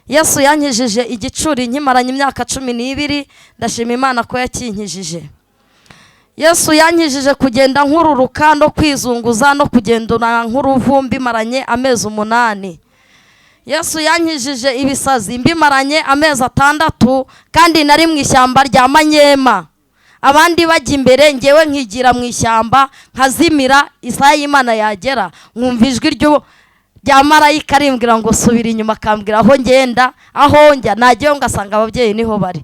Yesu yankijije igicuri nkimaranye imyaka 12. Ndashima Imana ko yakinkijije. Yesu yankijije kugenda nkururuka no kwizunguza no kugendana nk'uruvumbi maranye amezi 8. Yesu yankijije ibisazi mbimaranye amezi 6, kandi nari mu ishyamba rya Manyema. Abandi bajya imbere, ngewe nkigira mu ishyamba nkazimira. Isaha y'Imana yagera nkumva ijwi rya marayika rimbwira ngo subira inyuma, akambwira aho ngenda, aho njya. Najyayo ngasanga ababyeyi niho bari.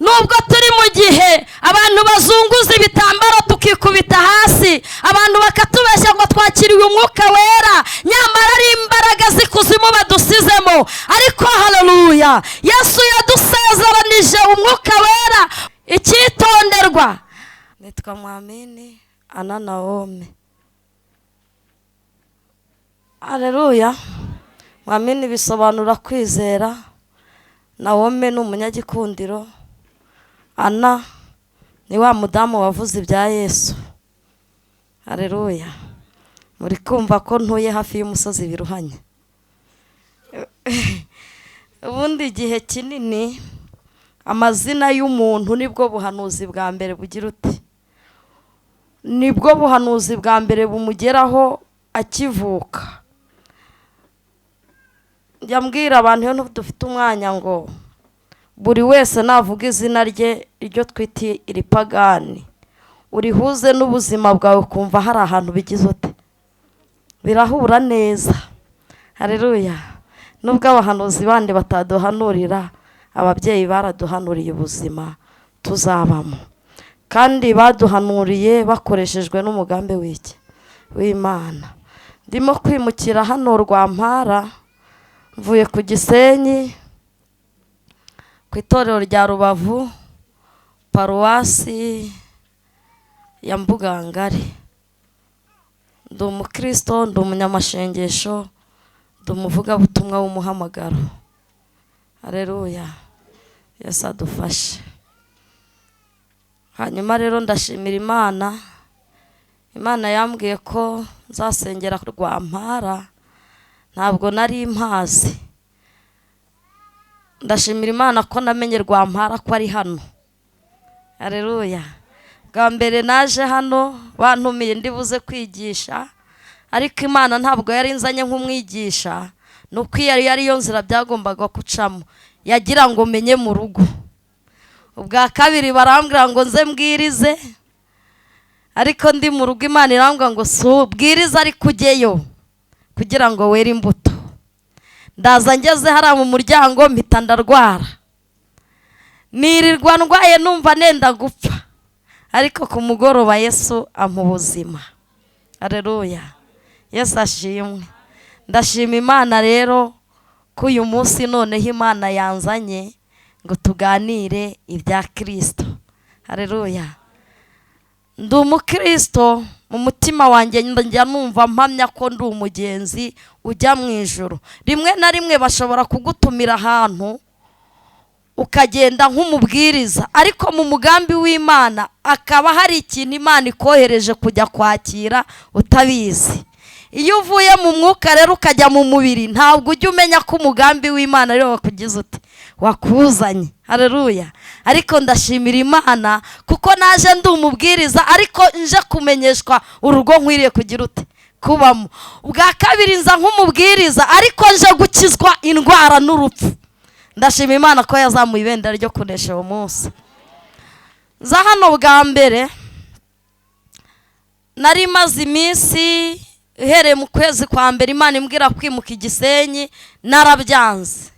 Nubwo turi mu gihe abantu bazunguza ibitambaro tukikubita hasi, abantu bakatubeshya ngo twakiriye umwuka wera, nyamara ari imbaraga z'ikuzimu badusizemo. Ariko haleluya, Yesu yadusezeranije umwuka wera. Icyitonderwa, nitwa Mwamini Ana Naome. Haleluya. Mwamini bisobanura kwizera, Naome ni umunyagikundiro, Ana ni wa mudamu wavuze ibya Yesu. Haleluya. Muri kumva ko ntuye hafi y'umusozi biruhanye. Ubundi igihe kinini amazina y'umuntu nibwo buhanuzi bwa mbere bugira uti, nibwo buhanuzi bwa mbere bumugeraho akivuka. Njya mbwira abantu iyo dufite umwanya ngo buri wese navuga izina rye, iryo twita iripagani, urihuze n'ubuzima bwawe, ukumva hari ahantu bigize ute, birahura neza. Haleluya. Nubwo abahanuzi bandi bataduhanurira, ababyeyi baraduhanuriye ubuzima tuzabamo, kandi baduhanuriye bakoreshejwe n'umugambi w'iki w'Imana. Ndimo kwimukira hano Rwampara, mvuye ku Gisenyi ku itorero rya Rubavu, paruwasi ya Mbugangari. Ndi umukristo, ndi umunyamashengesho, ndi umuvugabutumwa w'umuhamagaro. Haleluya. Yesu adufashe. Hanyuma rero ndashimira Imana. Imana yambwiye ko nzasengera Rwampara, ntabwo nari mpazi. Ndashimira Imana ko namenye Rwampara ko ari hano. Haleluya. Bwa mbere naje hano bantumiye ndibuze kwigisha, ariko Imana ntabwo yari nzanye nk'umwigisha, nuko iyo yari yo nzira byagombaga gucamo, yagira ngo menye mu rugo. Ubwa kabiri barambwira ngo nze mbwirize, ariko ndi mu rugo Imana irambwira ngo si ubwirize ariko ujyeyo kugira ngo were imbuto. Ndaza ngeze hariya mu muryango mpita ndarwara, nirirwa ndwaye numva nenda gupfa, ariko ku mugoroba Yesu ampa ubuzima. Haleluya. Yesu ashimwe. Ndashima Imana rero ko uyu munsi noneho Imana yanzanye ngo tuganire ibya Kristo. Haleluya. Ndi umukristo mu mutima wanjye, njya numva mpamya ko ndi umugenzi ujya mu ijuru. Rimwe na rimwe bashobora kugutumira ahantu ukagenda nk'umubwiriza, ariko mu mugambi w'Imana akaba hari ikintu Imana ikohereje kujya kwakira utabizi. Iyo uvuye mu mwuka rero ukajya mu mubiri, ntabwo ujya umenya ko umugambi w'Imana ariwo wakugize uti wakuzanye. Haleluya. Ariko ndashimira Imana kuko naje ndi umubwiriza, ariko nje kumenyeshwa urugo nkwiriye kugira ute kubamo. Ubwa kabiri nza nk'umubwiriza, ariko nje gukizwa indwara n'urupfu. Ndashima Imana ko yazamuye ibendera ryo kunesha uwo munsi. Nza hano bwa mbere nari maze iminsi uhereye mu kwezi kwa mbere Imana imbwira kwimuka Igisenyi, narabyanze.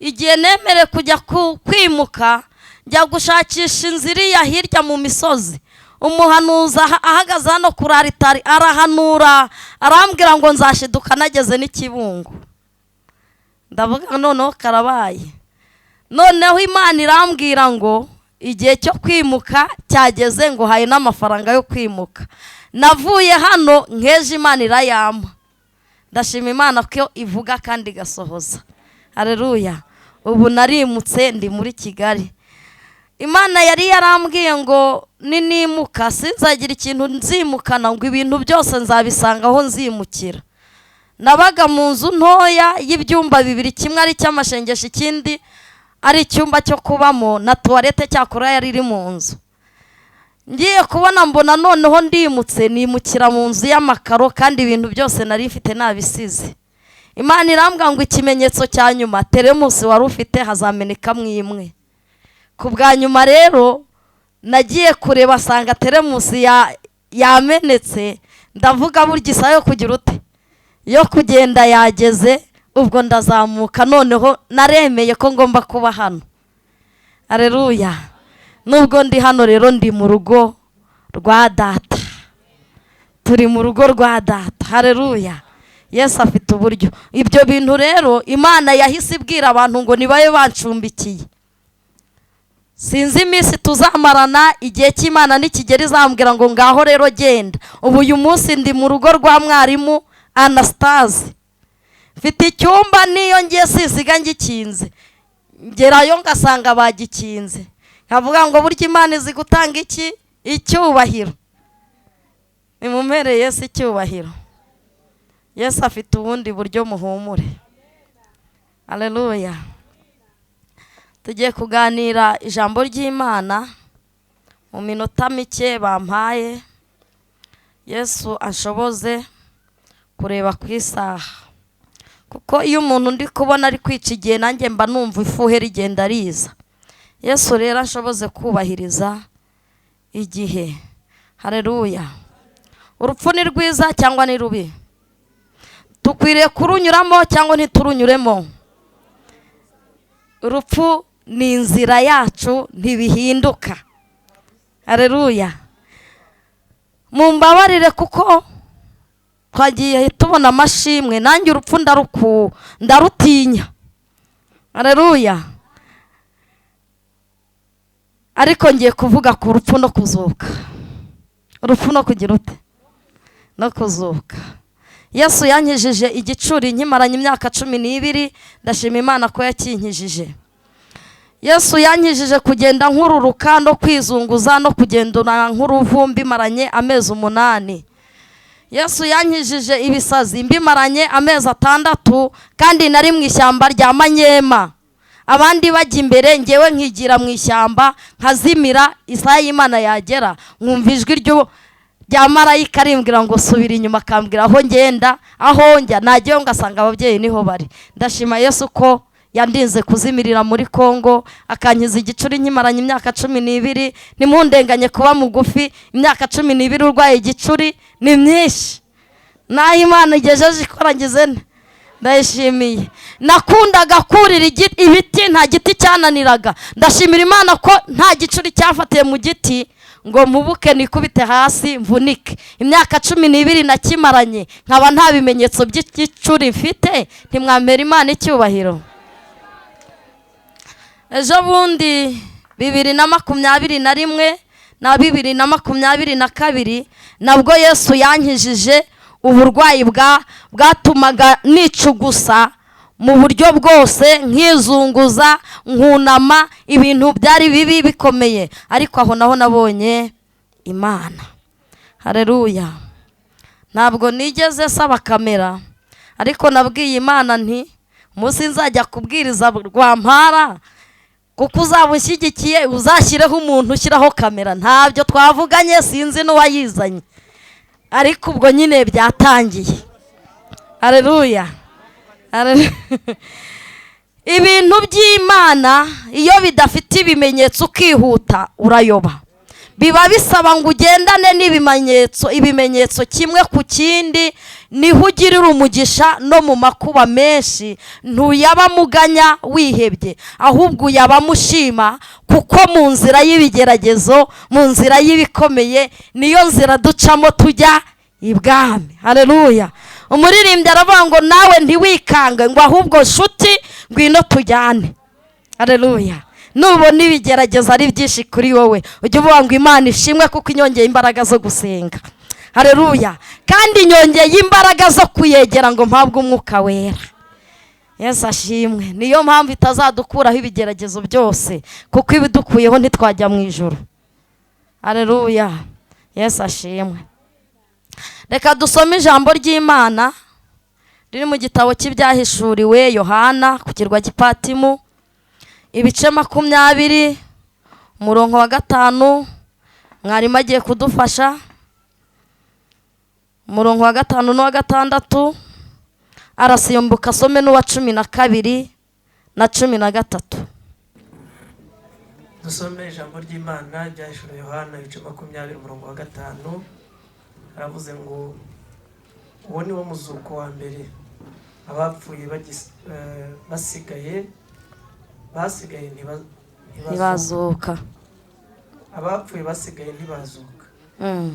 Igihe nemere kujya kwimuka, njya gushakisha inzira iriya hirya mu misozi. Umuhanuzi ahagaze hano kuri aritari arahanura, arambwira ngo nzashiduka nageze n'Ikibungo. Ndavuga noneho karabaye. Noneho Imana irambwira ngo igihe cyo kwimuka cyageze, ngo haye n'amafaranga yo kwimuka. Navuye hano nkeje Imana irayampa. Ndashima Imana ko ivuga kandi igasohoza. Haleluya. Ubu narimutse ndi muri Kigali. Imana yari yarambwiye ngo ninimuka sinzagira ikintu nzimukana, ngo ibintu byose nzabisanga aho nzimukira. Nabaga mu nzu ntoya y'ibyumba bibiri, kimwe ari icy'amashengesho, ikindi ari icyumba cyo kubamo na tuwarete, cyakora yari iri mu nzu. Ngiye kubona mbona noneho ndimutse, nimukira mu nzu y'amakaro, kandi ibintu byose nari mfite nabisize. Imana irambwira ngo ikimenyetso cya nyuma, teremusi wari ufite hazamenekamo imwe. Ku bwa nyuma rero nagiye kureba asanga teremusi yamenetse. Ndavuga burya isaha yo kugira ute, yo kugenda yageze. Ubwo ndazamuka, noneho naremeye ko ngomba kuba hano. Aleluya. Nubwo ndi hano rero, ndi mu rugo rwa data, turi mu rugo rwa data. Haleluya. Yesu afite uburyo. Ibyo bintu rero Imana yahise ibwira abantu ngo nibabe bancumbikiye. Sinzi iminsi tuzamarana, igihe cy'Imana nikigera izambwira ngo ngaho rero genda. Ubu uyu munsi ndi mu rugo rwa mwarimu Anastase, mfite icyumba, niyo ngiye sisiga ngikinze, ngerayo ngasanga bagikinze, nkavuga ngo burya Imana izi gutanga iki icyubahiro. Nimumpere Yesu icyubahiro. Yesu afite ubundi buryo, muhumure. Aleluya. Tugiye kuganira ijambo ry'Imana mu minota mike bampaye. Yesu ashoboze kureba ku isaha, kuko iyo umuntu ndi kubona ari kwica igihe, nanjye mba numva ifuhe rigenda riza. Yesu rero ashoboze kubahiriza igihe. Hareruya. Urupfu ni rwiza cyangwa ni rubi? Dukwiriye kurunyuramo cyangwa ntiturunyuremo? Urupfu ni inzira yacu, ntibihinduka. Hareruya. Mumbabarire kuko twagiye tubona amashimwe, nanjye urupfu ndarutinya. Hareruya. Ariko ngiye kuvuga ku rupfu no kuzuka. Urupfu no kugira ute? No kuzuka. Yesu yankijije igicuri nkimaranye imyaka 12, ndashima Imana ko yakinkijije. Yesu yankijije kugenda nkururuka no kwizunguza no kugendana nk'uruvumbi maranye amezi 8. Yesu yankijije ibisazi mbimaranye amezi 6, kandi nari mu ishyamba rya Manyema. Abandi bajya imbere, ngewe nkigira mu ishyamba nkazimira. Isaha y'Imana yagera nkumva ijwi rya marayika rimbwira ngo subira inyuma, akambwira aho ngenda, aho njya. Najyayo ngasanga ababyeyi niho bari. Ndashima Yesu ko yandinze kuzimirira muri Kongo, akankiza igicuri nkimaranye imyaka 12. Ntimundenganye kuba mugufi, imyaka 12 urwaye igicuri ni myinshi. Naho Imana igejeje ikora ngize nte, ndayishimiye. Nakundaga kurira ibiti, nta giti cyananiraga. Ndashimira Imana ko nta gicuri cyafatiye mu giti ngo mpubuke nikubite hasi mvunike. Imyaka 12 nakimaranye nkaba nta bimenyetso by'igicuri mfite, ntimwampera Imana icyubahiro. Ejo bundi 2021 na 2022 nabwo Yesu yankijije uburwayi bwatumaga nicugusa mu buryo bwose, nkizunguza, nkunama, ibintu byari bibi bikomeye, ariko aho naho nabonye Imana. Hareruya. Ntabwo nigeze saba kamera, ariko nabwiye Imana nti umunsi nzajya kubwiriza Rwampara, kuko uzaba ushyigikiye uzashyireho umuntu ushyiraho kamera. Ntabyo twavuganye, sinzi n'uwayizanye, ariko ubwo nyine byatangiye. Hareruya. Ibintu by'Imana iyo bidafite ibimenyetso ukihuta urayoba. Biba bisaba ngo ugendane n'ibimenyetso, ibimenyetso kimwe ku kindi, niho ugirira umugisha no mu makuba menshi. Ntuyabamuganya wihebye, ahubwo uyabamushima, kuko mu nzira y'ibigeragezo, mu nzira y'ibikomeye, niyo nzira ducamo tujya ibwami. Haleluya. Umuririmbyi aravuga ngo nawe ntiwikange, ngo ahubwo nshuti ngwino tujyane. Haleluya. Nubona ibigeragezo ari byinshi kuri wowe, ujye uvuga ngo Imana ishimwe kuko inyongeye imbaraga zo gusenga. Haleluya. Kandi inyongeye imbaraga zo kuyegera ngo mpabwe umwuka wera. Yesu ashimwe. Niyo mpamvu itazadukuraho ibigeragezo byose, kuko ibidukuyeho ntitwajya mu ijuru. Haleluya. Yesu ashimwe. Reka dusome ijambo ry'Imana Riri mu gitabo cy'ibyahishuriwe Yohana ku kirwa cy'Ipatimu, ibice 20, umurongo wa 5. Mwarimu agiye kudufasha umurongo wa 5 n'uwa 6, arasimbuka asome n'uwa 12 na 13. Dusome ijambo ry'Imana ryahishuriwe Yohana ibice 20 umurongo wa 5. Aravuze ngo uwo ni wo muzuko wa mbere, abapfuye basigaye ntibazuka. Abapfuye basigaye ntibazuka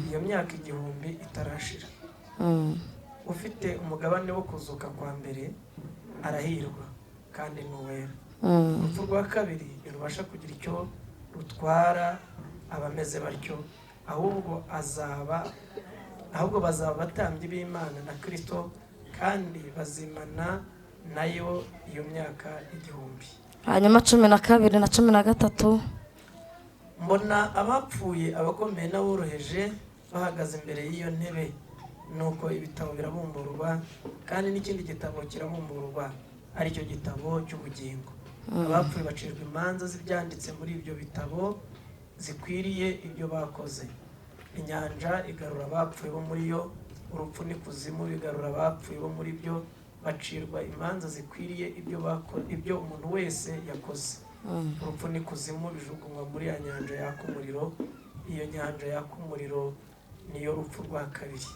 iyo myaka 1000 itarashira. Ufite umugabane wo kuzuka kwa mbere arahirwa kandi ni uwera. Urupfu rwa kabiri ntirubasha kugira icyo rutwara abameze batyo, ahubwo bazaba abatambyi b'Imana na Kristo, kandi bazimana nayo iyo myaka 1000. Hanyuma 12 na 13. Mbona abapfuye, abakomeye n'aboroheje, bahagaze imbere y'iyo ntebe, nuko ibitabo birabumburwa, kandi n'ikindi gitabo kirabumburwa, aricyo gitabo cy'ubugingo. Abapfuye bacirwa imanza z'ibyanditse muri ibyo bitabo zikwiriye ibyo bakoze. Inyanja igarura abapfuye bo muri yo, urupfu n'ikuzimu bigarura abapfuye bo muri byo, bacirwa imanza zikwiriye ibyo umuntu wese yakoze. Urupfu n'ikuzimu bijugunywa muri ya nyanja yaka umuriro. Iyo nyanja yaka umuriro niyo rupfu rwa kabiri.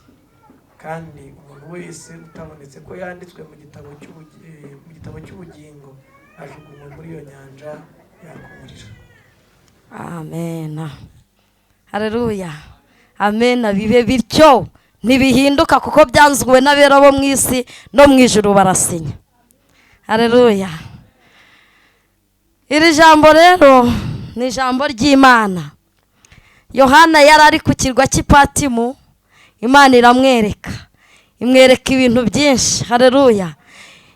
Kandi umuntu wese utabonetse ko yanditswe mu gitabo cy'ubugingo ajugunywa muri iyo nyanja yaka umuriro. Amen. Haleluya. Amen. Bibe bityo, ntibihinduka kuko byanzuwe n'abera bo mu isi no mu ijuru barasinya. Haleluya. Iri jambo rero ni ijambo ry'Imana. Yohana yari ari ku kirwa cy'Ipatimu, Imana iramwereka, imwereka ibintu byinshi. Haleluya.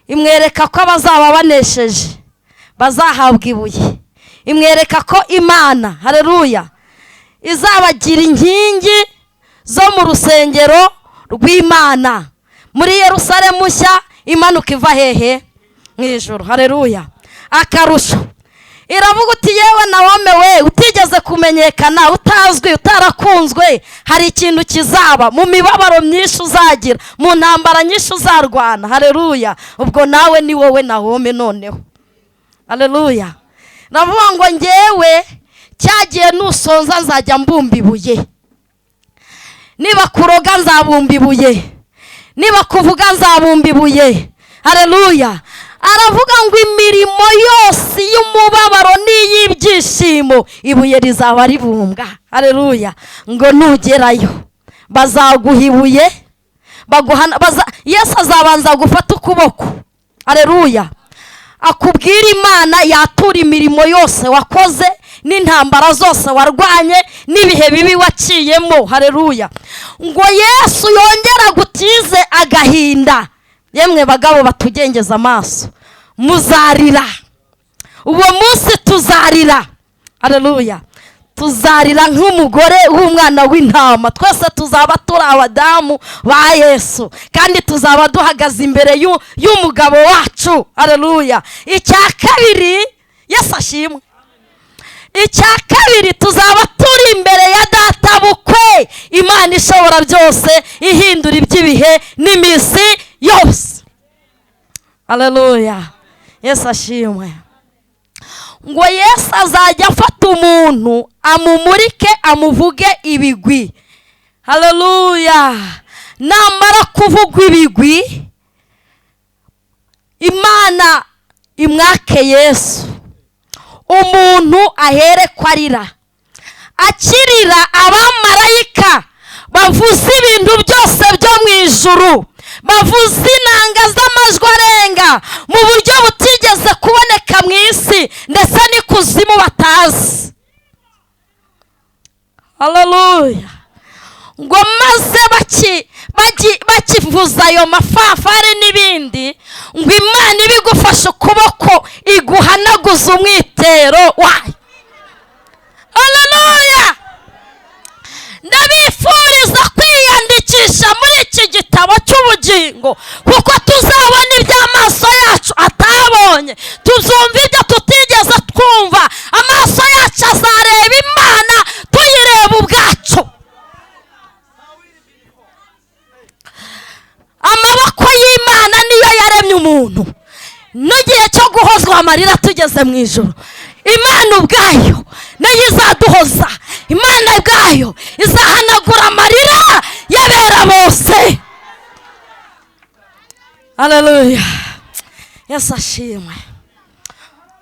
Imwereka ko abazaba banesheje bazahabwa ibuye. Imwereka ko Imana, haleluya, izabagira inkingi zo mu rusengero rw'Imana muri Yerusalemu nshya imanuka iva hehe? Mu ijuru. Haleluya. Akarusho, iravuga uti yewe Nawomi we utigeze kumenyekana, utazwi, utarakunzwe, hari ikintu kizaba mu mibabaro myinshi uzagira, mu ntambara nyinshi uzarwana. Haleluya. Ubwo nawe ni wowe Nawomi noneho. Haleluya. Navuga ngo ngewe cyagiye nusonza nzajya mbumba ibuye, niba kuroga nzabumba ibuye, niba kuvuga nzabumba ibuye. Haleluya. Aravuga ngo imirimo yose y'umubabaro n'iy'ibyishimo ibuye rizaba ribumbwa. Haleluya. Ngo nugerayo bazaguha ibuye, Yesu azabanza gufata ukuboko. Haleluya. Akubwira Imana yatura imirimo yose wakoze n'intambara zose warwanye n'ibihe bibi waciyemo. Haleluya. Ngo Yesu yongera gutize agahinda. Yemwe bagabo batugengeza amaso, muzarira uwo munsi, tuzarira. Haleluya. Tuzarira nk'umugore w'umwana w'intama. Twese tuzaba turi abadamu ba Yesu, kandi tuzaba duhagaze imbere y'umugabo wacu. Haleluya. Icya kabiri, Yesu ashimwe. Icya kabiri, tuzaba turi imbere ya data bukwe, Imana ishobora byose, ihindura iby'ibihe n'iminsi yose. Haleluya. Yesu ashimwe. Ngo Yesu azajya afata umuntu amumurike, amuvuge ibigwi. Haleluya. Namara kuvugwa ibigwi, Imana imwake Yesu, umuntu ahere ko arira, akirira abamarayika bavuze ibintu byose byo mu ijuru, bavuze inanga z'amajwi arenga mu buryo butigeze kuboneka mu isi ndetse n'ikuzimu batazi. Haleluya. Ngo maze bakivuza ayo mafafari n'ibindi, ngo Imana ibigufashe ukuboko iguhanaguza umwitero wayo. Haleluya. Ndabifuriza kwiyandikisha muri iki gitabo cy'ubugingo, kuko tuza Amarira tugeze mu ijoro, Imana ubwayo nayo izaduhoza, Imana ubwayo izahanagura amarira y'abera bose. Haleluya, Yesu ashimwe.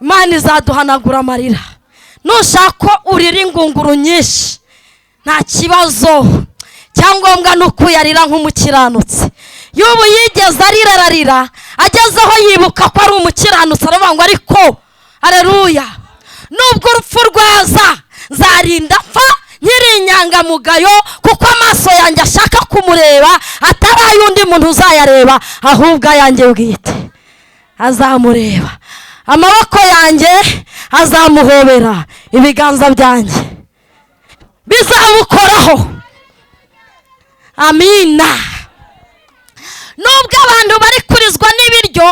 Imana izaduhanagura amarira. Nushaka urira ingunguru nyinshi nta kibazo, cyangombwa ni ukuyarira nk'umukiranutsi. Y'ubu yigeze arira ararira, agezeho yibuka ko ari umukiranutsi, aravuga ngo ariko haleluya, nubwo urupfu rwaza nzarinda apfa nkiri inyangamugayo, kuko amaso yanjye ashaka kumureba atari ay'undi muntu uzayareba, ahubwo ayanjye bwite azamureba, amaboko yanjye azamuhobera, ibiganza byanjye bizamukoraho. Amina. Nubwo abantu bari kurizwa n'ibiryo,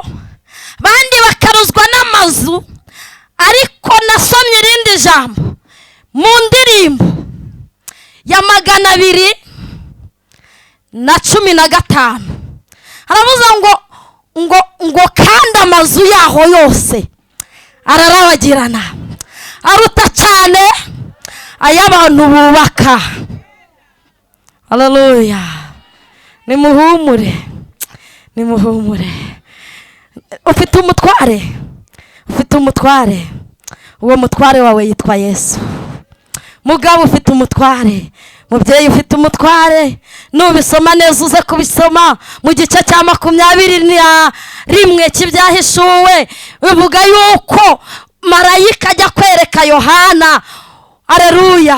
bandi bakaruzwa n'amazu, ariko nasomye irindi jambo mu ndirimbo ya 215, haravuze ngo ngo ngo kandi amazu yaho yose ararabagirana, aruta cyane ay'abantu bubaka. Haleluya, nimuhumure, nimuhumure. Ufite umutware, ufite umutware, uwo mutware wawe yitwa Yesu. Mugabo ufite umutware, mubyeyi ufite umutware. Nubisoma neza uze kubisoma mu gice cya 21 cy'Ibyahishuwe, bivuga yuko marayika ajya kwereka Yohana, haleluya,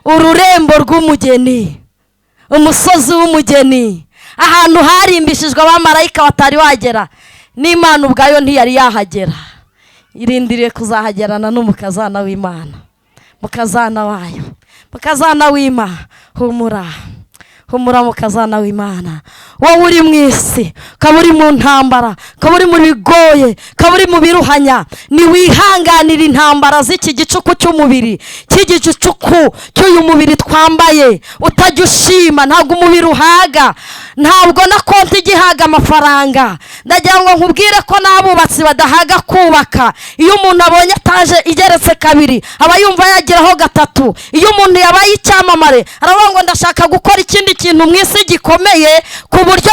ururembo rw'umugeni, umusozi w'umugeni, ahantu harimbishijwe abamarayika batari wagera, n'Imana ubwayo ntiyari yahagera, irindiriye kuzahagerana n'umukazana w'Imana, mukazana wayo, mukazana w'Imana. Humura, humura mukazana w'Imana. Wowe uri mu isi, ukaba uri mu ntambara, ukaba uri mu bigoye, ukaba uri mu biruhanya, niwihanganira intambara z'iki gicuku cy'umubiri, cy'igicuku cy'uyu mubiri twambaye, utajya ushima. Ntabwo umubiri uhaga, ntabwo na konti igihaga amafaranga. Ndagira ngo nkubwire ko n'abubatsi badahaga kubaka. Iyo umuntu abonye etaje igeretse kabiri aba yumva yageraho gatatu. Iyo umuntu yabaye icyamamare aravuga ngo ndashaka gukora ikindi kintu mu isi gikomeye ku buryo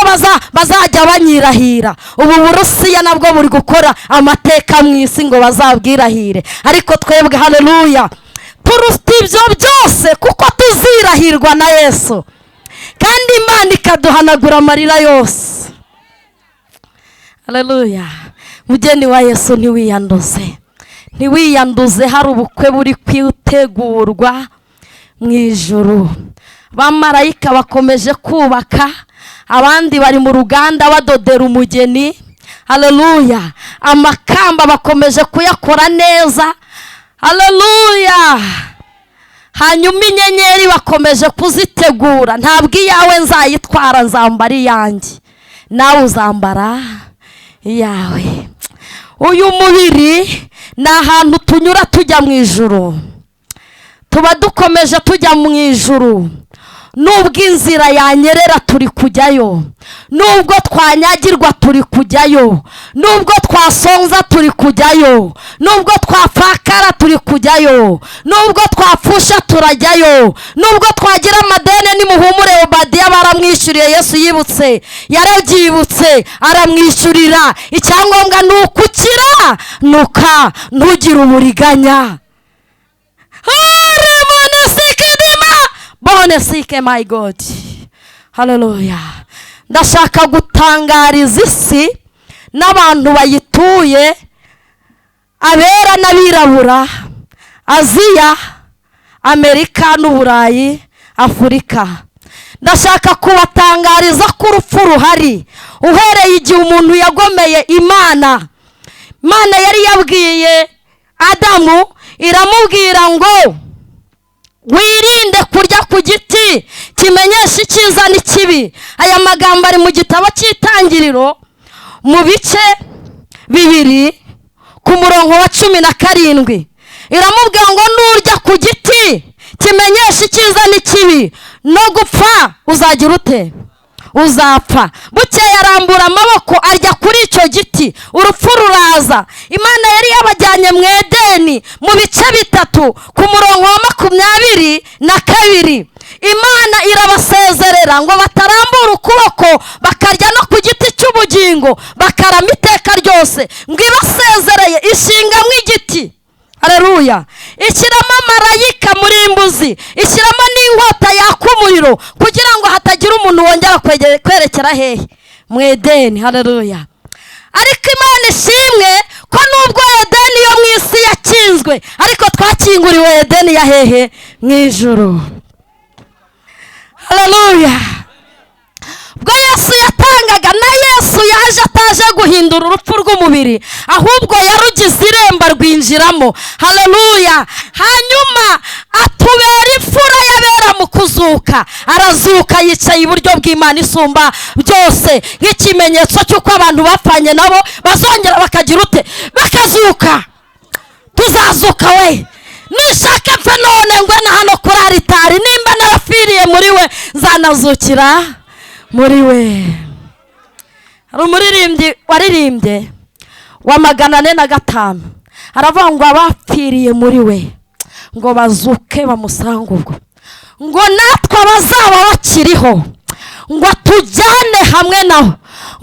bazajya banyirahira. Ubu Burusiya nabwo buri gukora amateka mu isi ngo bazabwirahire, ariko twebwe haleluya turuta ibyo byose, kuko tuzirahirwa na Yesu, kandi Imana ikaduhanagura amarira yose. Haleluya, mugeni wa Yesu, ntiwiyanduze, ntiwiyanduze. Hari ubukwe buri kwitegurwa mu ijuru, bamarayika bakomeje kubaka, abandi bari mu ruganda badodera umugeni. Haleluya, amakamba bakomeje kuyakora neza. Haleluya, hanyuma inyenyeri bakomeje kuzitegura. Ntabwo iyawe nzayitwara, nzambara iyanjye, nawe uzambara iyawe. Uyu mubiri ni ahantu tunyura tujya mu ijuru, tuba dukomeje tujya mu ijuru. Nubwo inzira yanyerera turi kujyayo, nubwo twanyagirwa turi kujyayo, nubwo twasonza turi kujyayo, nubwo twapfakara turi kujyayo, nubwo twapfusha turajyayo, nubwo twagira amadene. Nimuhumure, Obadiya baramwishyuriye, Yesu yibutse, yarabyibutse aramwishyurira. Icyangombwa ni ukukira nuka ntugire uburiganya. Bone sike, my God, haleluya. Ndashaka gutangariza isi n'abantu bayituye, abera n'abirabura, Aziya, Amerika n'Uburayi, Afurika. Ndashaka kubatangariza ko urupfu ruhari. Uhereye igihe umuntu yagomeye Imana, Imana yari yabwiye Adamu, iramubwira ngo wirinde kurya ku giti kimenyesha icyiza n'ikibi. Aya magambo ari mu gitabo cy'Itangiriro mu bice 2 ku murongo wa 17. Iramubwira ngo nurya ku giti kimenyesha icyiza n'ikibi no gupfa uzagira ute? Uzapfa. Bukeye arambura amaboko arya kuri icyo giti, urupfu ruraza. Imana yari yabajyanye mu Edeni mu bice 3 ku murongo wa 22. Imana irabasezerera ngo batarambura ukuboko bakarya no ku giti cy'ubugingo bakarama iteka ryose. Ngo ibasezereye ishingamo igiti. Haleluya. Ishyiramo marayika murimbuzi, ishyiramo n'inkota yaka umuriro kugira ngo hatagira umuntu wongera kwerekera hehe? Mu Edeni. Haleluya. Ariko Imana ishimwe ko nubwo Edeni yo mu isi yakinzwe, ariko twakinguriwe Edeni ya hehe? Mu ijuru. Haleluya. Ubwo Yesu yatangaga, na Yesu yaje ataje guhindura urupfu rw'umubiri, ahubwo yarugize iremba rwinjiramo. Haleluya. Hanyuma atubera imfura y'abera mu kuzuka, arazuka yicaye iburyo bw'Imana isumba byose, nk'ikimenyetso cy'uko abantu bapfanye nabo bazongera bakagira ute? Bakazuka. Tuzazuka we. Nushaka mfe none ngwe na hano kuri aritari, nimba narapfiriye muri we nzanazukira muri we. Hari umuririmbyi waririmbye wa 405, aravuga ngo abapfiriye muri we ngo bazuke bamusange ubwo, ngo natwe abazaba bakiriho ngo tujyane hamwe nawe,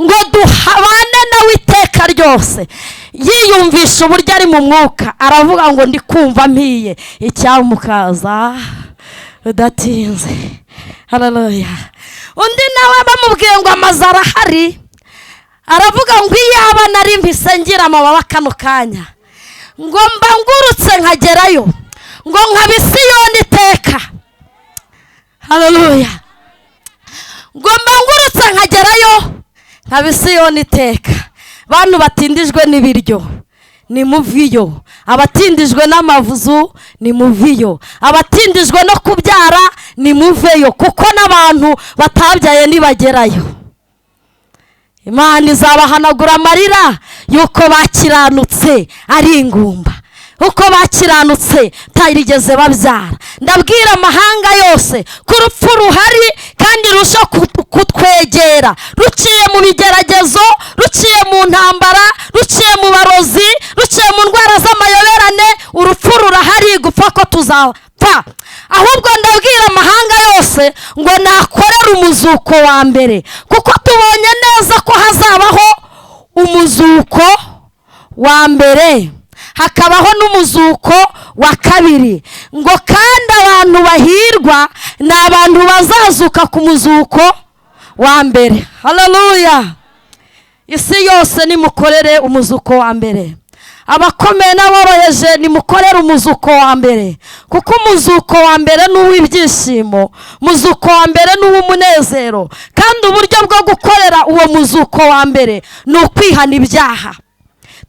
ngo duhabane nawe iteka ryose. Yiyumvisha uburyo ari mu mwuka, aravuga ngo ndi kumva mpiye icyamukaza udatinze. Haleluya. Undi nawe bamubwiye ngo amazu arahari, aravuga ngo iyaba nari mpise ngira amababa kano kanya, ngo mba ngurutse nkagerayo, ngo nkaba Isiyoni iteka. Haleluya. Ngo mba ngurutse nkagerayo nkaba Isiyoni iteka. Bantu batindijwe n'ibiryo ni muviyo, abatindijwe n'amavuzu ni muviyo, abatindijwe no kubyara ni muveyo, kuko n'abantu batabyaye nibagerayo. Imana izabahanagura amarira yuko bakiranutse ari ingumba, uko bakiranutse tarigeze babyara. Ndabwira amahanga yose ko urupfu ruhari kandi rusha kutwegera, ruciye mu bigeragezo, ruciye mu ntambara, ruciye mu barozi, ruciye mu ndwara z'amayoberane. Urupfu rurahari, gupfa ko tuzapfa. Ahubwo ndabwira amahanga yose ngo nakorere umuzuko wa mbere, kuko tubonye neza ko hazabaho umuzuko wa mbere, hakabaho n'umuzuko wa kabiri. Ngo kandi abantu bahirwa ni abantu bazazuka ku muzuko wa mbere. Haleluya. Isi yose nimukorere umuzuko wa mbere, abakomeye n'aboroheje nimukorere umuzuko wa mbere, kuko umuzuko wa mbere ni uw'ibyishimo, umuzuko wa mbere ni uw'umunezero. Kandi uburyo bwo gukorera uwo muzuko wa mbere ni ukwihana ibyaha.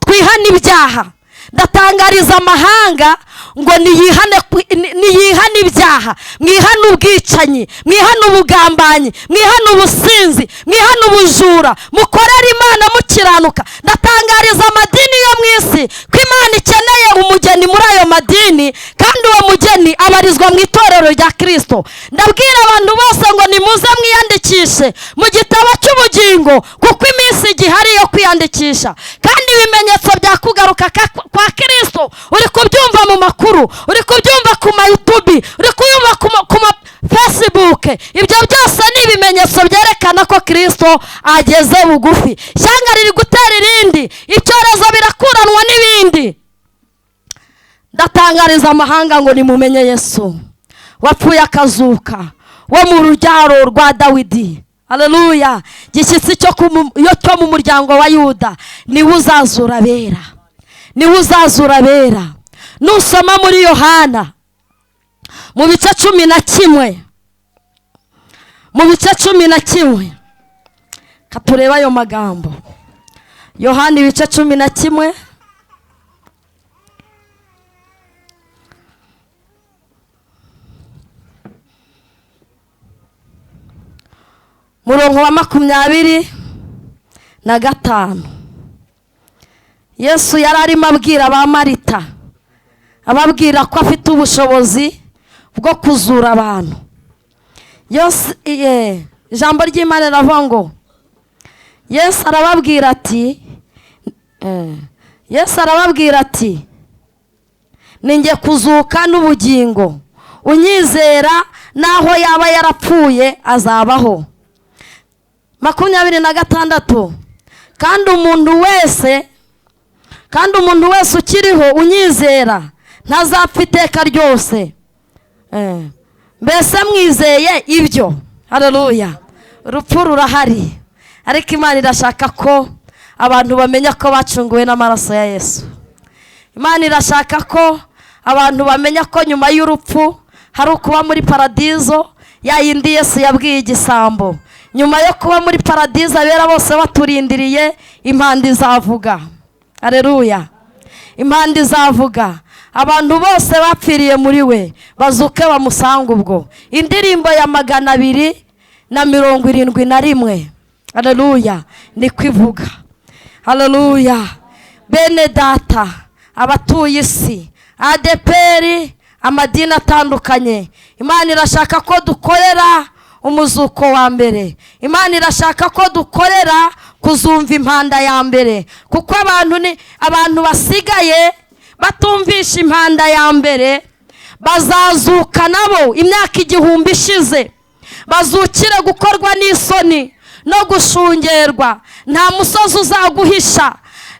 Twihana ibyaha. Ndatangariza amahanga ngo niyihane ibyaha, mwihane ubwicanyi, mwihane ubugambanyi, mwihane ubusinzi, mwihane ubujura, mukorere Imana mukiranuka. Ndatangariza amadini yo mu isi ko Imana ikeneye umugeni muri ayo madini, kandi uwo mugeni abarizwa mu itorero rya Kristo. Ndabwira abantu bose ngo nimuze mwiyandikishe mu gitabo cy'ubugingo, kuko iminsi igihari yo kwiyandikisha. Kandi ibimenyetso bya kugaruka kwa Kristo uri kubyumva mu makuru, uri kubyumva ku ma YouTube, uri kubyumva ku ma Facebook. Ibyo byose ni ibimenyetso byerekana ko Kristo ageze bugufi. Ishyanga riri gutera irindi, icyorezo birakuranwa n'ibindi. Ndatangariza amahanga ngo nimumenye Yesu wapfuye akazuka, wo mu rubyaro rwa Dawidi. Haleluya. Gishyitsi cyo mu muryango wa Yuda, niwe uzazura abera, niwe uzazura abera. Nusoma muri Yohana mu bice 11, mu bice 11, katureba ayo magambo. Yohana ibice 11, murongo wa 25. Yesu yari arimo abwira ba Marita, ababwira ko afite ubushobozi bwo kuzura abantu. Ijambo ry'Imana riravuga ngo Yesu arababwira ati, Yesu arababwira ati ninjye kuzuka n'ubugingo, unyizera naho yaba yarapfuye azabaho. 26 kandi umuntu wese ukiriho unyizera ntazapfa iteka ryose. Mbese mwizeye ibyo? Haleluya. Urupfu rurahari, ariko Imana irashaka ko abantu bamenya ko bacunguwe n'amaraso ya Yesu. Imana irashaka ko abantu bamenya ko nyuma y'urupfu hari ukuba muri paradizo ya yindi Yesu yabwiye igisambo. Nyuma yo kuba muri paradizo abera bose baturindiriye, impanda izavuga. Haleluya. Impanda izavuga, abantu bose bapfiriye muri we bazuke bamusanga ubwo. Indirimbo ya 271. Haleluya, niko ivuga. Haleluya. Bene data, abatuye isi, ADPR, amadini atandukanye, Imana irashaka ko dukorera umuzuko wa mbere. Imana irashaka ko dukorera kuzumva impanda ya mbere, kuko abantu basigaye batumvisha impanda ya mbere bazazuka nabo imyaka 1000 ishize, bazukire gukorwa n'isoni no gushungerwa. Nta musozi uzaguhisha.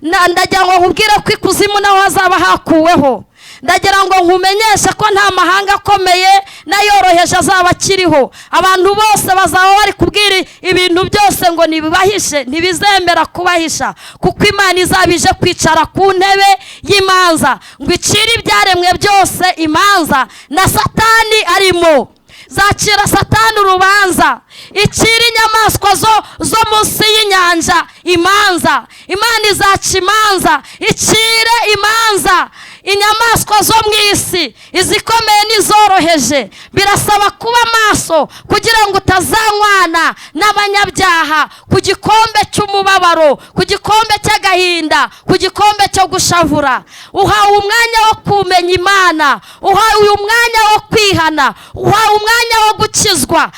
Ndagira ngo nkubwire ko ikuzimu naho hazaba hakuweho. Ndagira ngo nkumenyeshe ko nta mahanga akomeye n'ayoroheje azaba akiriho. Abantu bose bazaba bari kubwira ibintu byose ngo nibibahishe, ntibizemera kubahisha, kuko Imana izaba ije kwicara ku ntebe y'imanza ngo icire ibyaremwe byose imanza, na Satani arimo. Zacira Satani urubanza, icira inyamaswa zo munsi y'inyanja imanza. Imana izaca imanza, icire imanza inyamaswa zo mu isi, izikomeye n'izoroheje. Birasaba kuba maso kugira ngo utazanywana n'abanyabyaha ku gikombe cy'umubabaro, ku gikombe cy'agahinda, ku gikombe cyo gushavura. Uhawe umwanya wo kumenya Imana, uhawe umwanya wo kwihana, uhawe umwanya wo gukizwa,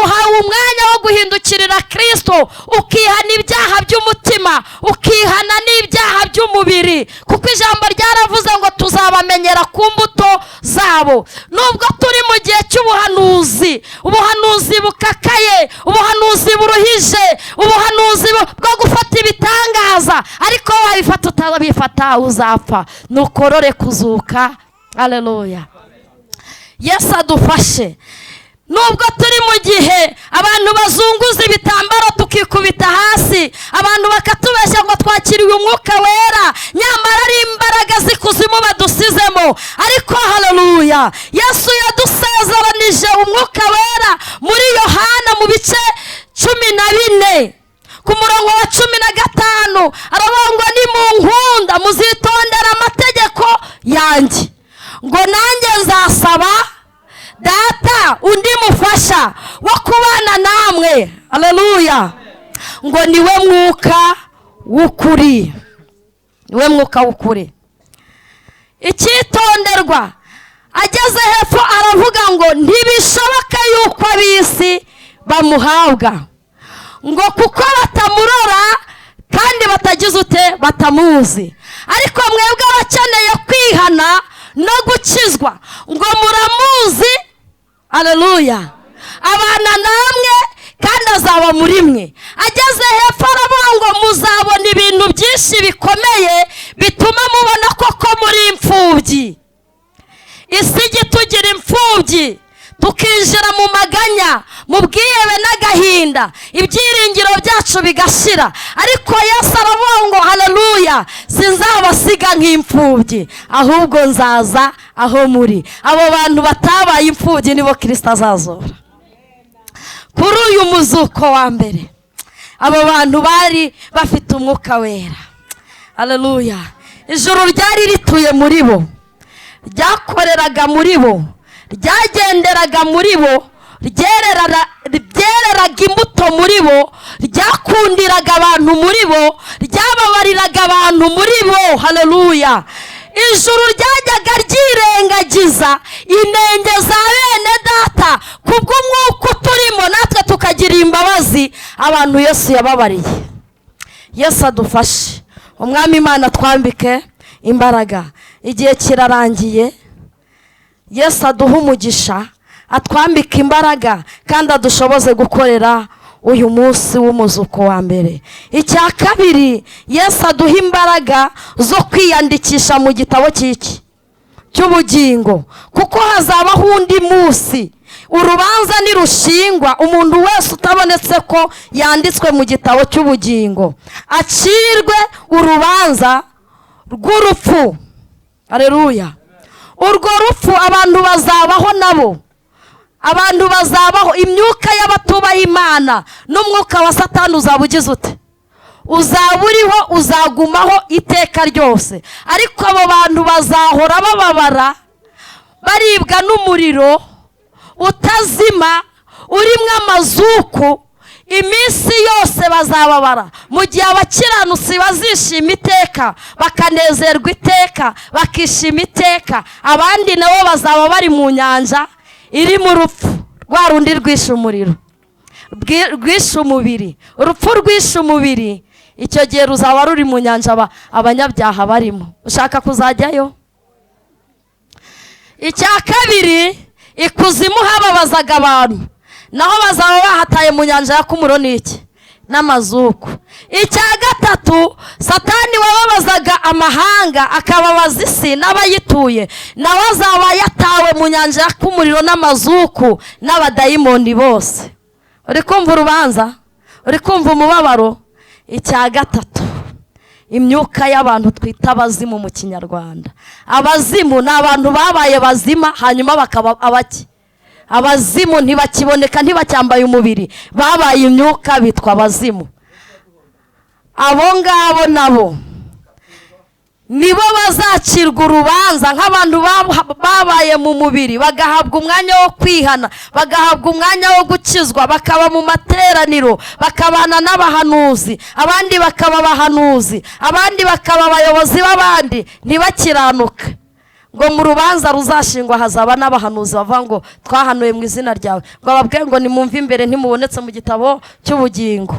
uhawe umwanya wo guhindukirira Kristo, ukihana ibyaha by'umutima, ukihana n'ibyaha by'umubiri, kuko ijambo ryaravuze ngo tuzabamenyera ku mbuto zabo. Nubwo turi mu gihe cy'ubuhanuzi, ubuhanuzi bukakaye, ubuhanuzi buruhije, ubuhanuzi bwo gufata ibitangaza, ariko wabifata utabifata uzapfa. Nukorore kuzuka. Haleluya. Yesu adufashe. Nubwo turi mu gihe abantu bazunguza ibitambaro tukikubita hasi, abantu bakatubeshya ngo twakiriwe umwuka wera, nyamara ari imbaraga z'ikuzimu badusizemo. Ariko haleluya, Yesu yadusezeranije umwuka wera muri Yohana mu bice 14 ku murongo wa 15, aravuga ngo nimunkunda muzitondera amategeko yanjye, ngo nanjye nzasaba Data undi mufasha wo kubana namwe. Haleluya. Ngo niwe mwuka w'ukuri, niwe mwuka w'ukuri. Icyitonderwa, ageze hepfo aravuga ngo ntibishoboka yuko ab'isi bamuhabwa, ngo kuko batamurora kandi batagize ute batamuzi. Ariko mwebwe abakeneye kwihana no gukizwa, ngo muramuzi. Haleluya. Abana namwe kandi azaba muri mwe. Ageze hepfo aravuga ngo muzabona ibintu byinshi bikomeye bituma mubona koko muri imfubyi. Isi itugira imfubyi, tukinjira mu maganya, mu bwihebe n'agahinda, ibyiringiro byacu bigashira. Ariko Yesu aravuga ngo haleluya, sinzabasiga nk'imfubyi, ahubwo nzaza aho muri. Abo bantu batabaye imfubyi nibo Kristo azazora kuri uyu muzuko wa mbere. Abo bantu bari bafite umwuka wera. Haleluya. Ijuru ryari rituye muri bo, ryakoreraga muri bo, ryagenderaga muri bo, ryereraga imbuto muri bo, ryakundiraga abantu muri bo, ryababariraga abantu muri bo. Haleluya. Ijuru ryajyaga ryirengagiza inenge za bene data kubw'umwuka turimo, natwe tukagira yatugiriye imbabazi, abantu Yesu yababariye. Yesu adufashe, Umwami Imana twambike imbaraga. Igihe kirarangiye, Yesu aduha umugisha, atwambike imbaraga kandi adushoboze gukorera uyu munsi w'umuzuko wa mbere. Icya kabiri, Yesu aduha imbaraga zo kwiyandikisha mu gitabo cy'iki cy'ubugingo, kuko hazabaho undi munsi urubanza nirushingwa, umuntu wese utabonetse ko yanditswe mu gitabo cy'ubugingo acirwe urubanza rw'urupfu. Haleluya. Urwo rupfu abantu bazabaho nabo, abantu bazabaho, imyuka y'abatubaha Imana n'umwuka wa Satani uzaba ugize ute? Uzaba uriho, uzagumaho iteka ryose. Ariko abo bantu bazahora bababara, baribwa n'umuriro utazima urimo amazuku, iminsi yose bazababara. Mu gihe abakiranutsi bazishima iteka, bakanezerwa iteka, bakishima iteka, abandi nabo bazaba bari mu nyanja iri mu rupfu, rwa rundi rwishe umuriro, rwishe umubiri, urupfu rwishe umubiri. Icyo gihe ruzaba ruri mu nyanja abanyabyaha barimo. Ushaka kuzajyayo? Icya kabiri, ikuzimu hababazaga abantu, naho bazaba bahataye mu nyanja ya kumuro n'iki n'amazuku. Icya gatatu, Satani wababazaga amahanga akababaza isi n'abayituye, nawe azaba yatawe mu nyanja ya kumuriro n'amazuku n'abadayimoni bose. Uri kumva urubanza? Uri kumva umubabaro? Icya gatatu, imyuka y'abantu twita abazimu mu Kinyarwanda. Abazimu ni abantu babaye bazima hanyuma bakaba abaki. Abazimu ntibakiboneka, ntibacyambaye umubiri, babaye imyuka, bitwa abazimu. Abo ngabo nabo nibo bazacirwa urubanza nk'abantu babaye mu mubiri, bagahabwa umwanya wo kwihana, bagahabwa umwanya wo gukizwa, bakaba mu materaniro, bakabana n'abahanuzi, abandi bakaba abahanuzi, abandi bakaba abayobozi b'abandi, ntibakiranuke. Ngo mu rubanza ruzashingwa hazaba n'abahanuzi bavuga ngo twahanuye mu izina ryawe, ngo ababwiye ngo nimumve imbere ntimubonetse mu gitabo cy'ubugingo,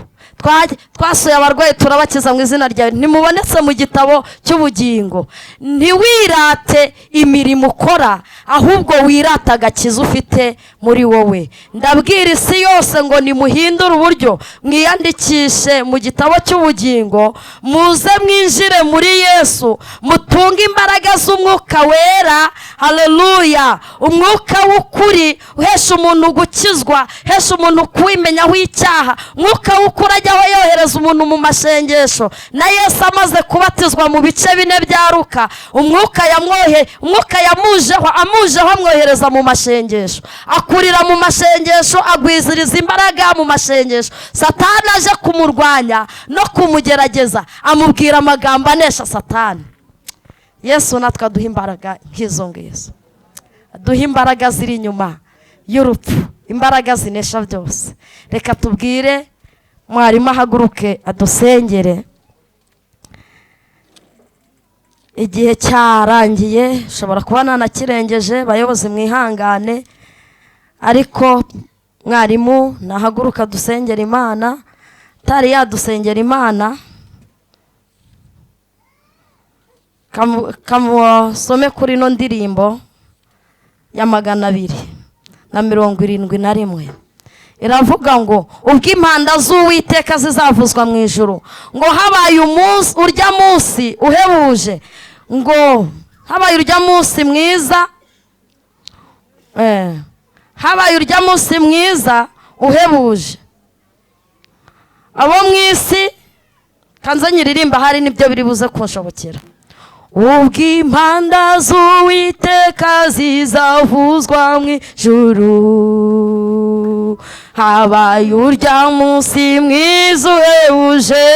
twasuye abarwayi turabakiza mu izina ryawe, ntimubonetse mu gitabo cy'ubugingo. Ntiwirate imirimo ukora, ahubwo wirate agakiza ufite muri wowe. Ndabwira isi yose ngo nimuhindure uburyo, mwiyandikishe mu gitabo cy'ubugingo, muze mwinjire muri Yesu, mutunge imbaraga z'umwuka wera. Haleluya. Umwuka w'ukuri uhesha umuntu gukizwa, uhesha umuntu kwimenyaho icyaha. Umwuka w'ukuri ajyaho yohereza umuntu mu mashengesho. Na Yesu amaze kubatizwa mu bice bine bya Luka, umwuka yamujeho, amujeho amwohereza mu mashengesho, akurira mu mashengesho, agwiziriza imbaraga mu mashengesho. Satani aje kumurwanya no kumugerageza, amubwira amagambo anesha Satani. Yesu natwe aduha imbaraga nk'izo ngizo, aduha imbaraga ziri inyuma y'urupfu, imbaraga zinesha byose. Reka tubwire mwarimu ahaguruke adusengere. Igihe cyarangiye, ushobora kuba nanakirengeje, bayobozi mwihangane, ariko mwarimu nahaguruka dusengera Imana. Tari yadusengera Imana, kamusome kuri no ndirimbo ya 271. Iravuga ngo ubwo impanda z'Uwiteka zizavuzwa mu ijuru, ngo habaye umunsi urya munsi uhebuje, ngo habaye urya munsi mwiza, habaye urya munsi mwiza uhebuje. Abo mu isi kanze nyiririmba, hari nibyo biri buze kunshobokera. Ubwo impanda z'Uwiteka zizavuzwa mu ijuru, habaye urya munsi mwiza uhebuje,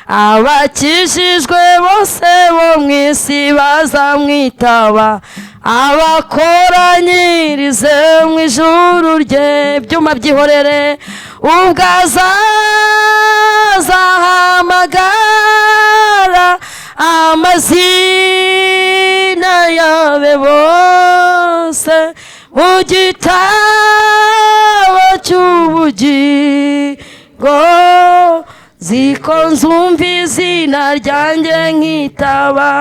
abakijijwe bose bo mu isi bazamwitaba, abakoranyirize mu ijuru rye. Ibyuma byihorere, ubwo azahamagara amazina yabe bose mu gitabo cy'ubugingo. cy'ubugingo, ziko nzumva izina ryanjye nkitaba.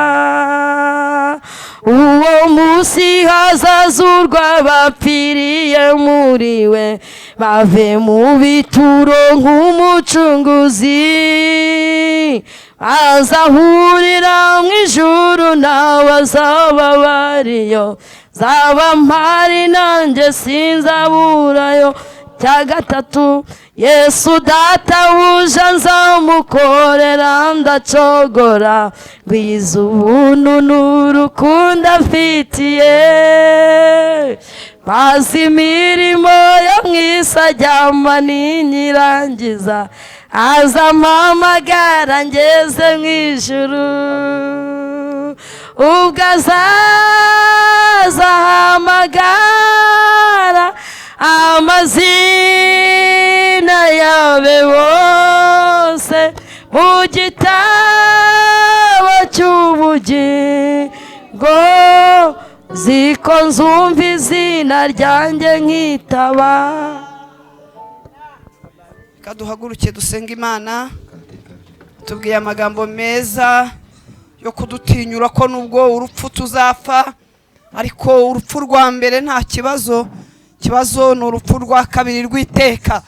Uwo munsi hazazurwa abapfiriye muri we, bave mu bituro nk'umucunguzi, azahurira mu ijuru n'abazaba bariyo, zaba mpari nanjye sinzaburayo. Cya gatatu, Yesu databuja nzamukorera ndacogora, ngwiza ubuntu n'urukundo amfitiye, maze imirimo yo mu isi ajyama ninyirangiza, azampamagara ngeze mu ijuru. Ubwo azaza ahamagara amazina yabe bose mu gitabo cy'ubugingo, ziko nzumva izina ryanjye nkitaba. Kaduhaguruke dusenga Imana. Tubwiye amagambo meza yo kudutinyura ko nubwo urupfu tuzapfa, ariko urupfu rwa mbere nta kibazo, kibazo ni urupfu rwa kabiri rw'iteka.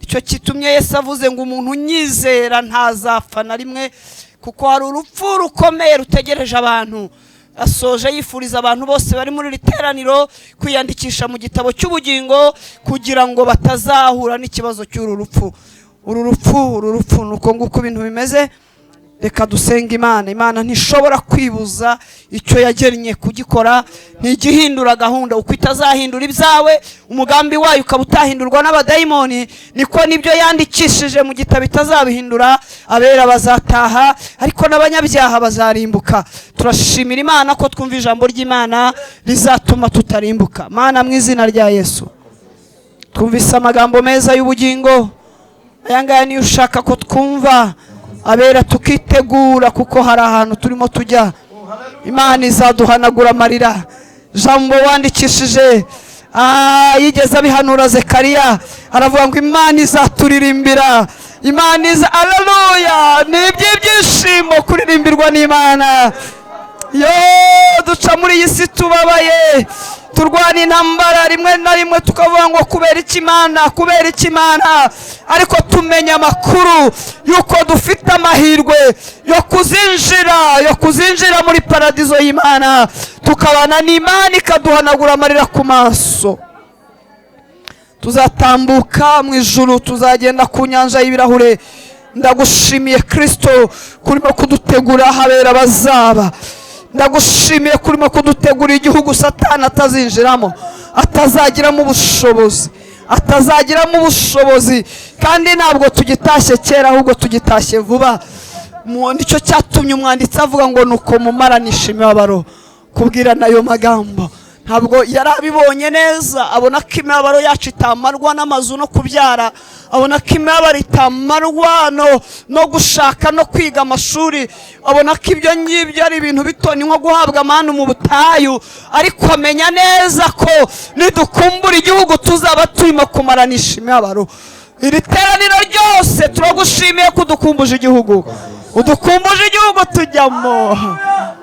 Icyo kitumye Yesu avuze ngo umuntu unyizera ntazapfa na rimwe, kuko hari urupfu rukomeye rutegereje abantu. Asoje yifuriza abantu bose bari muri iri teraniro kwiyandikisha mu gitabo cy'ubugingo, kugira ngo batazahura n'ikibazo cy'uru rupfu. Uru rupfu, uru rupfu nuko nguko ibintu bimeze. Reka dusenga Imana. Imana ntishobora kwibuza icyo yagennye kugikora, ntigihindura gahunda. Uko itazahindura ibyawe, umugambi wayo ukaba utahindurwa n'abadayimoni, niko nibyo yandikishije mu gitabo itazabihindura. Abera bazataha, ariko n'abanyabyaha bazarimbuka. Turashimira Imana ko twumva ijambo ry'Imana rizatuma tutarimbuka. Mana, mu izina rya Yesu, twumvise amagambo meza y'ubugingo. Aya ngaya niyo ushaka ko twumva, abera tukitegura, kuko hari ahantu turimo tujya. Imana izaduhanagura amarira. Jambo wandikishije yigeze abihanura Zekariya, aravuga ngo Imana izaturirimbira. Imana iza, haleluya! Ni iby'ibyishimo kuririmbirwa n'Imana. Yo duca muri iyi si tubabaye, turwana intambara rimwe na rimwe tukavuga ngo kubera iki Imana, kubera iki Imana, ariko tumenya amakuru yuko dufite amahirwe yo kuzinjira muri paradizo y'Imana, tukabana n'Imana ikaduhanagura amarira ku maso. Tuzatambuka mu ijuru, tuzagenda ku nyanja y'ibirahure. Ndagushimiye Kristo kurimo kudutegura habera bazaba. Ndagushimiye kurimo kudutegura igihugu Satani atazinjiramo, atazagiramo ubushobozi, atazagiramo ubushobozi. Kandi ntabwo tugitashye kera, ahubwo tugitashye vuba. Nicyo cyatumye umwanditsi avuga ngo nuko mumaranisha imibabaro. Kubwirana ayo magambo ntabwo yarabibonye neza, abona ko imibabaro yacu itamarwa n'amazu no kubyara, abona ko imibabaro itamarwa no gushaka no kwiga amashuri, abona ko ibyo ngibyo ari ibintu bito, ni nko guhabwa amanu mu butayu. Ariko amenya neza ko nidukumbura igihugu tuzaba turimo kumaranisha imibabaro. Iri teraniro ryose turagushimiye kudukumbuje igihugu, udukumbuje igihugu tujyamo,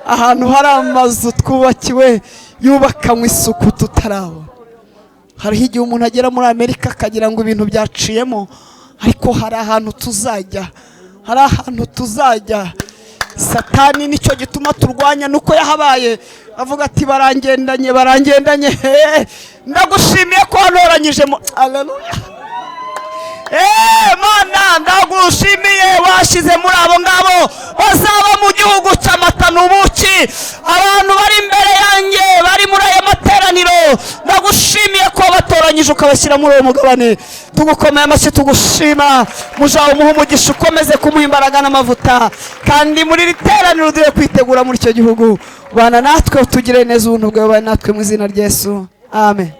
ahantu hari amazu twubakiwe yubakanywe isuku tutarabona. Hariho igihe umuntu agera muri Amerika akagira ngo ibintu byaciyemo, ariko hari ahantu tuzajya, hari ahantu tuzajya. Satani nicyo gituma turwanya, nuko yahabaye avuga ati barangendanye, barangendanye. Ndagushimiye ko wanoranyije. Haleluya! Mana, ndagushimiye washyize muri abo ngabo bazaba mu gihugu cy'amata n'ubuki. Abantu bari imbere yanjye bari muri aya materaniro, ndagushimiye ko wabatoranyije ukabashyira muri uwo mugabane. Tugukomeye amashyi, tugushima. Mujawe umuhe umugisha, ukomeze kumuha imbaraga n'amavuta, kandi muri iri teraniro uduhe kwitegura muri icyo gihugu. Bana natwe, utugire neza ubuntu bwawe, bana natwe mu izina rya Yesu, amen.